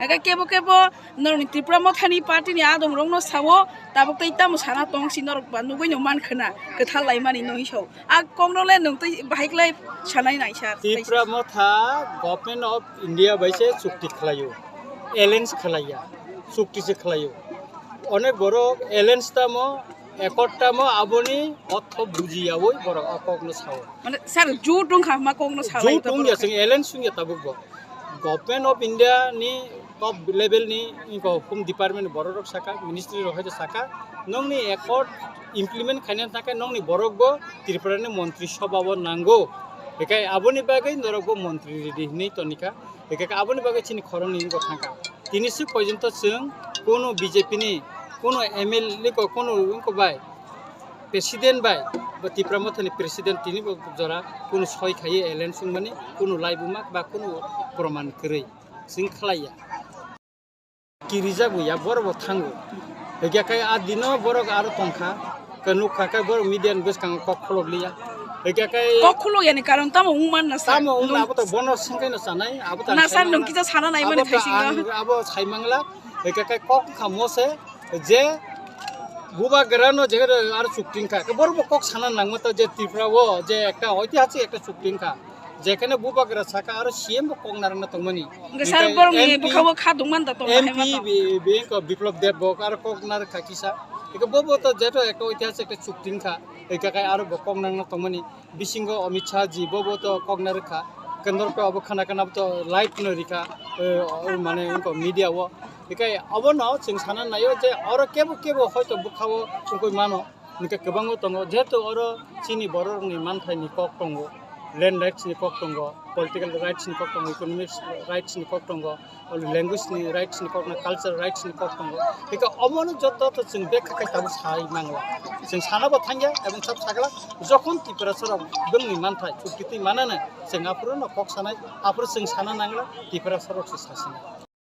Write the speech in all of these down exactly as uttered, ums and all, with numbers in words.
Aka kebo kebo norokni Tipra Mothani party ni adong rokno sao, tabuk tei tamo sana tong si norok ba nugui no man khna kwthal lai mani no hiso. A kok no le nwng tei bahai klai sanai nai sir. Tipra Motha Government of India bai se chukti khlaio, alliance khlaiya, chukti se khlaio. Onek borok alliance tamo, accord tamo, aboni ortho bujiyaui borok a kok no sao. Mane sir, jut wngkha ma kok no salai. Jut wngya, chwng alliance wngya tabuk bo. Government of India ni top level ni, iko Home Department borok rok saka, ministry rok hai saka, nongni accord implement khaina thangkhe nongni borok bo Tripura ni montri sabha o nango. Hikai aboni bagwi norok bo montri ridi hinwi tonika. Hikai aboni bagwi chini khorang ni wngkha thangkha. Tini si porjonto chwng kuno B J P ni, kuno M L A ko, kuno wngkha bai, president bai, bo Tipra Mothani president tini bo jora kuno soi khaiye alliance wngmani kuno laibuma ba kuno proman kwrwi chwng khlaiya. Kirijak bo ya, borok bo thango. Hwnkhe kai a dino borok aro tongkha, khe nukha khe borok media ni bwskango kok khulok liya. Hwnkhe kai kok khulok yani karon tamo wngman na sir? Tamo wngna abo to bono swngkhe no sanai, abo to na sir, nwng kisa sana nai mani abo to thaisingo. Ang abo saimangla, hwnkhe kai kok wngkha mo se, je bubagra no je aro chukti wngkha. Borok bo kok sana nangma to je Tripura o je ekta oitihasik ekta chukti wngkha. Jekhane bubagra saka aro C M bo kok narwkna tongmani. Hwnkhe sir, borok ni M P, bwkha bo kha dungman da tong M P hai ma tong. Bi-, bi-, ko Biplab Deb bo aro kok narwkha kisa. Eko bo bo to jeto ekta oitihasik ekta chukti wngkha. Eka kai aro bo kok narwkna tongmani. Bisingo Amit Shah ji bo bo to kok narwkha. Kendro ko abo khana kana to live no rikha, eh, mane ko media o. Ekai abono chwng sana naio je oro kebo kebo hoito bwkhao wngwi mano. Hwnkhe kwbangma tongo, jehetu oro chini bororokni manthaini kok tongo, land rights ni kok tongo, political rights ni kok tongo, economics rights ni kok tongo, language ni rights ni kok tongo, cultural rights ni kok tongo. Hwnkhe omono joto to chwng bekha khe tabuk sai mangla. Chwng sana bo thangya ebong sab sagla, jokhon Tiprasarok bongni manthai chuktitwi manana, chwng aphuru no kok sanai, aphuru chwng sana nangla, Tiprasarok se sasinai.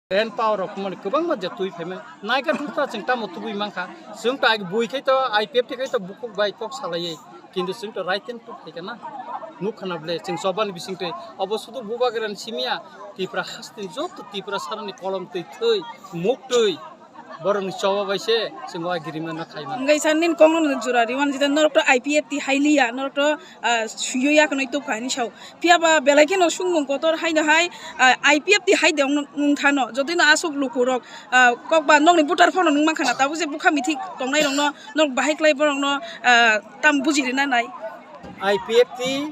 Land power rok mani kwbangma je twi phaimani. Naikha thukta chwng tamo tubui mankha. Chwng to agi bui khai to I P F T khai to bukhuk bai kok salaiwi. Kintu chwng to right and proof khai kana. Nukha na ble chwng chobani bising twi. Obo sudu bubagrani simiya Tipra hasteni joto Tipra sarani kolom twi thwi, muk twi. Borokni choba bai se chwng o agreement no khai mano. Hwnkhe sir nini kokno jora riwan jeta norok to I P F T hai liya, norok to ah, suiyo ya khwnwi tubkha hinwi sao. Phiya ba belai kheno sungmung kotor haino hai, ah, I P F T hai de wng, wng thano. Jotino aswk lukurok, ah, kok ba nokni voter phano nung mankha na, tabuk je bwkha mithi tongnai rokno nok bahai klai borokno, ah, tam buji rina nai. I P F T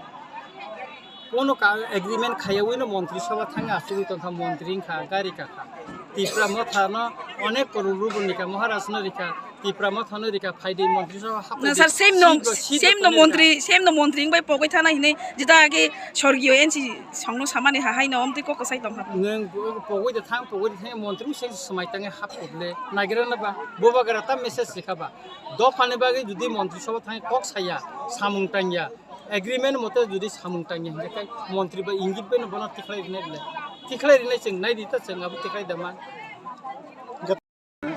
kono ka agreement khaiyaui no montri sabha thangwi achugwi tongkha, montri wngkha, gari kakha. Tipra Motha no onek koror rubo rikha, Maharaj no rikha, Tipra Motha no rikha, phaidi montri sabha hapdi. Na sir, same no, seat bo, seat bo same no tongwi montri, rikha. Same no montri wngbai pogwi thana hinwi jeta age sorgiyo N C songno samani ha haino omtwi kok kwsai tongkha. Nwng pogwi de thang, pogwi de thang, montri se swmai tangwi hap koble. Nagira na ba, bubagra ta message rikha ba. Dophani bagwi jodi montri sabha thangwi kok saya, samung tangya. Agreement mote jodi samung tangya hingkhe kai montri bai ingit bai no bono tikhlai rinai bwle. Tikhlai rinai chwng nai di ta chwng abo tikhlai da man.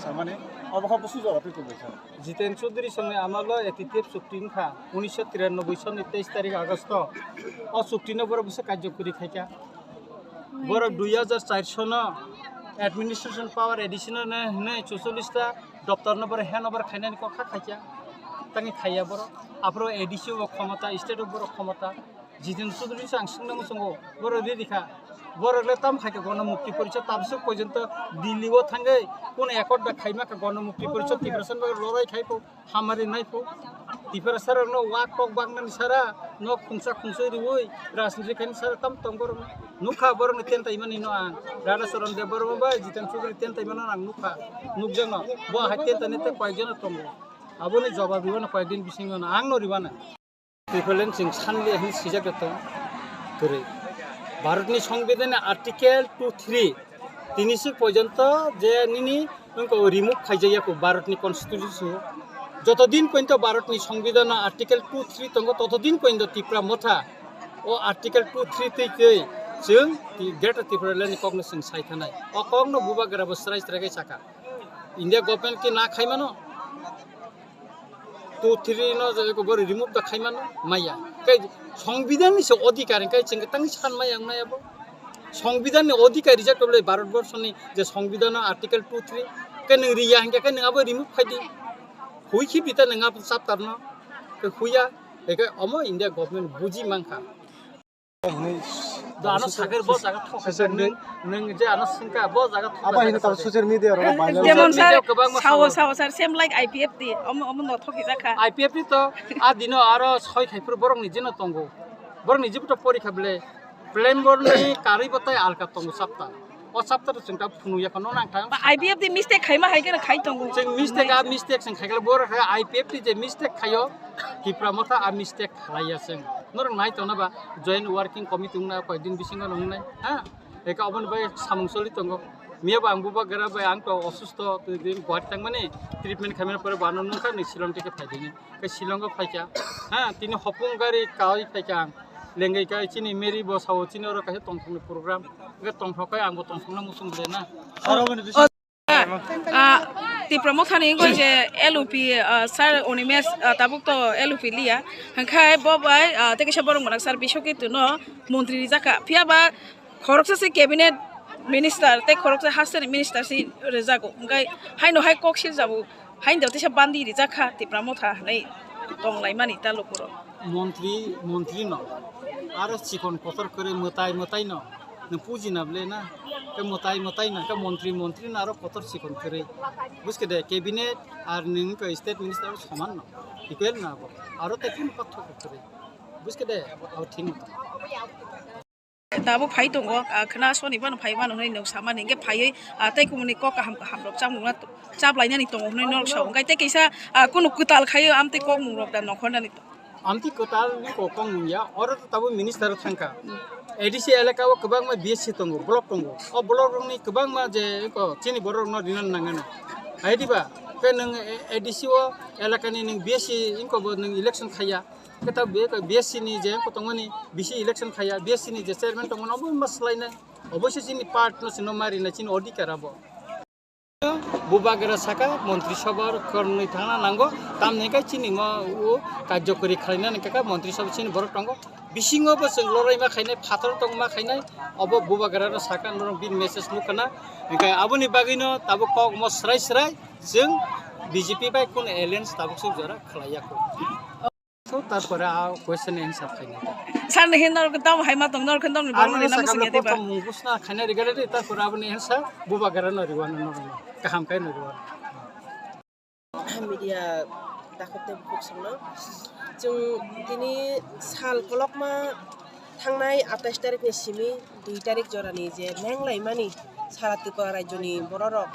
Samani obo kha busu jora twi tongbai kha. Jiten Chaudhary songni amalo A T T F chukti wngkha unisho tiranoboi sonni teis tarik Agosto. O chukti no borok bwswk karjokori khaikha. Borok dui hajar char sono administration power additional no hinwi chuchollish ta doptor no borok handover khainani kok kha khaikha. Tangwi khaiya borok. Aphuru A D C o khomota, state o borok khomota. Jiten Chaudhary se ang swngna muchungo, borok riri kha. Borok le tam khai kha Gono Mukti Porishad, tabswk porjonto Delhi o thangwi kunu accord da khaima kha Gono Mukti Porishad, Tiprasa ni bagwi lorai khai pho, hamari nai pho. Tiprasa rok no wak kok baknani sara, nok khungsa khungsui riui, rajniti khaini sara tam tong borok no. Nukha borok ni tentai mani no ang. Radha Charan Debbarma bai Jiten Chaudhary tentai mano ang nukha. Nukjak no. Bo hai tentai ni tei koi jon no tongo. Aboni jobab riwano koi ek din bisingo no ang no riwano. Equivalent chwng sanliya hinwi swijak tong kwrwi. Bharatni Songbidanni Article two three tini swk porjonto je nini wngkha o remove khaijakya kho Bharatni Constitution o. Joto din porjonto Bharatni Songbidanno Article two three tongo, toto din porjonto Tipra Motha o Article two three twi twi chwng Greater Tipraland ni kokno chwng sai thanai. O kokno bubagra bo srai srai khe sakha. India government khe na khai mano. Two three no je ko bori remove da khai mano maya. Kai Songbidan ni se odhikar kai chwng tang san maya wngnai abo. Songbidan ni odhikar rijak tongmani Bharat borso ni je songbidan no article two three ke nwng riya hingke ke nwng abo remove khai di. Hui khi bita nwng abo chapter no ke huya, eke omo India government buji mankha. Hwnwi Do ano sagar bo jaga thok social media nwng, nwng je ano singka bo jaga thok Abo hino tamo social media ro viral. Jemon sir, video kwbangma sao, sao. Sao sir, same like I P F T, omo, omo no thok hijak kha. I P F T to a dino aro soi khai phuru borok ni jino tongo. Borok ni jibuto porikha ble. Plan borni karwi bo tai alka tongo chapter. O chapter chwng ta phunu ya kono nang thang. Ba I P F T mistake khaima hai khe khai tongo. Chwng mistake a mistake chwng khai khe bor hai I P F T je mistake khayo Tipra Motha a mistake khlaiya chwng. Norok nai tongna ba joint working committee wngna koi din bisingo nongnai ha. Eka oboni bai samung choli tongo. Miya ba ang bubagra bai ang to osusto twi din Guwahati tangmani treatment khaimani pore bo ano nungkha ni Shillong tike phai dini. Ke Shillongo phaikha. Ha, tini hopung gari kawi phaikha ang. Lengwi kai chini Mary bo sao chini oro kaisa tongthokni program. Ke tongthok kai ang bo tongthokno muchung ble na. Ah, Tipra Mothani wngkha je L O P, ah, sir Onimesh, ah, tabuk to L O P liya. Hwnkhe bo bai, ah, tei kaisa borok mwnak sir Biswakit no montri rijak kha. Phiya ba khoroksa se cabinet minister tei khoroksa hasteni minister se rijago. Hwnkhe haino hai kok siljago. Haino teisa bandi rijak kha Tipra Motha hinwi tonglaimani ta lukurok. Montri, montri no. Aro chikon kotor kwrwi mwtai, mwtai no. Nwng puji na ble na. Ke mwtai, mwtai no. Ke montri, montri no aro kotor chikon kwrwi. Buske de cabinet ar nwng ke state minister soman no. Equal na bo. Aro te kun pathok kwrwi. Buske de, abo thik no. Tabuk phai tongo, ah, khna soni phano phai mano hinwi nwng samani, hwnkhe phaiwi, ah, tei kumuni kok kaham kaham rok chamungna chaplainani tongo hinwi norok sao. Hwnkhe tei kaisa, ah, kunu kwtal khaio amtwi kokmung rok da nongkhornani. Amtwi kwtal ni kok kokmung ya, oro to tabuk minister thangkha. A D C elaka o kwbangma B S C tongo, block tongo. O block rokni kwbangma je eko chini borok rokno rinani nangano. Hai diba? Khe nwng A D C o elakani nwng B S C inko bo nwng election khaiya. Khe ta B-, B S C ni je kotongmani bisi election khaiya, B S C ni je chairman tongmani obo ma swlainai. Oboise chini part no chwngno ma rinai, chini odhikar abo. Bubagra saka montri sabha kornoi thangna nango, tamni khe chini mo o karjokori khlainani khe montri sabha chini borok tongo. Bisingo bo chwng loraima khainai, phatar tongma khainai, obo bubagra no saka norok bini message nukha na. Hwnkhe aboni bagwino tabuk kok mo swrai swrai chwng B J P bai kun alliance tabuk se jora khlaiya kho. So, tarpore a question answer khaina. Sir ni hin norok dam hai ma tong, norok hin dam ni Aro borok ni nang namu saka singya prothom diba? Mung busna khaina rigale de, tarpore aboni answer bubagra no riwano norok no. Kaham khai no riwano. Media takhuk tei bukhuk songno. Chwng tini sal kolokma thangnai atais tarik ni simi dui tarik jorani je menglaimani sara Tripura rajyoni bororok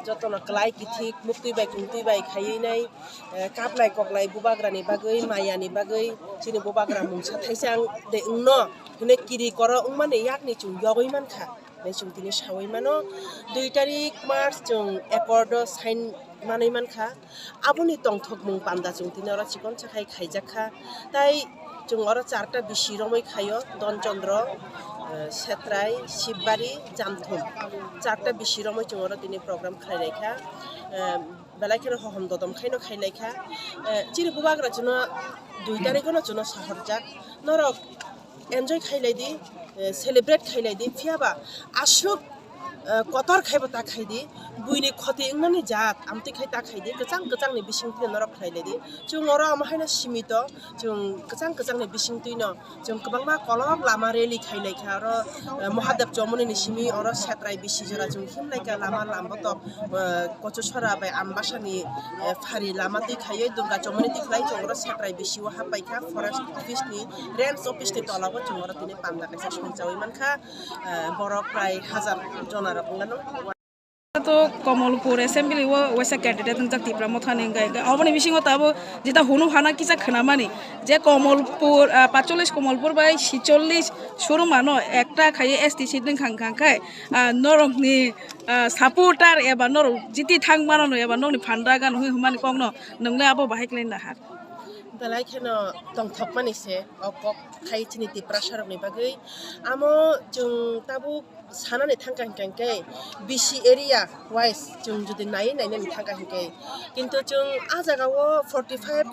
jotono kwlai kithik muktwi bai kungtwi bai khaiwi nai, eh, kaplai koklai bubagrani bagwi, mayani bagwi chini bubagra mungsa thaisa ang de wngno hwnwi kiri koro wngmani yakni chwng yogwi mankha. Hwnwi chwng tini sawi mano, dui tarik March chwng accord o sign manwi mankha. Aboni tongthokmung panda chwng tini oro chikon sakhai khaijak kha. Tai chwng oro charta bisi romwi khaio, Don Chandra, eh, Setrai, Sibari, Jamthum. Charta bisi romwi chwng oro tini program khlai lai kha. Eh, belai kheno hohom dodom khaino khai lai kha. Eh, chini bubagra chwngno dui tarikh no chwngno sahorjak. Norok enjoy khai lai di, eh, celebrate khai lai di, phiya ba aswk, eh, kotor khai bo ta khai di, buini khoti wngnani jat, amtwi khai ta khai di, kwchang kwchang ni bising twi norok khlai lai di. Chwng oro omo haino simi to, chwng kwchang kwchang ni bising twi no, chwng kwbangma kolok lama rally khai lai kha, oro, eh, Mahadev Chomoni ni simi oro Setrai bisi jora chwng him lai kha lama lambotok, eh, Kochusora bai Ambasani, eh, phari lama twi khaiwi Durga Chomoni twi khlai chwng oro Setrai bisi o hap pai kha, forest office ni, range office ni tola o chwng oro tini panda kaisa songchawi man kha, eh, borok prai hajar jona rok wng mano. To Komolpur Assembly o waisa candidate wngjak Tipra Motha ni wngkha, hingkhe oboni bisingo tabuk jeta hunu hana kisa khwnamani je Komolpur, ah, paitsollis Komolpur bai sitsollis Suruma no ekta khaiwi S T seat wngkha, hingkha khe, ah, norokni, ah, supporter eba norok jiti thang mano eba nokni phandra gano hwnwi hwnmani kokno nwng le abo bahai khlai nahar. Belai kheno tongthokmani se o kok khai chini Tiprasa rokni bagwi. Amo chwng tabuk sanani thangkha hwnkhe B C area wise chwng jodi naiwi nainani thangkha hwnkhe, kintu chwng ah jagao forty five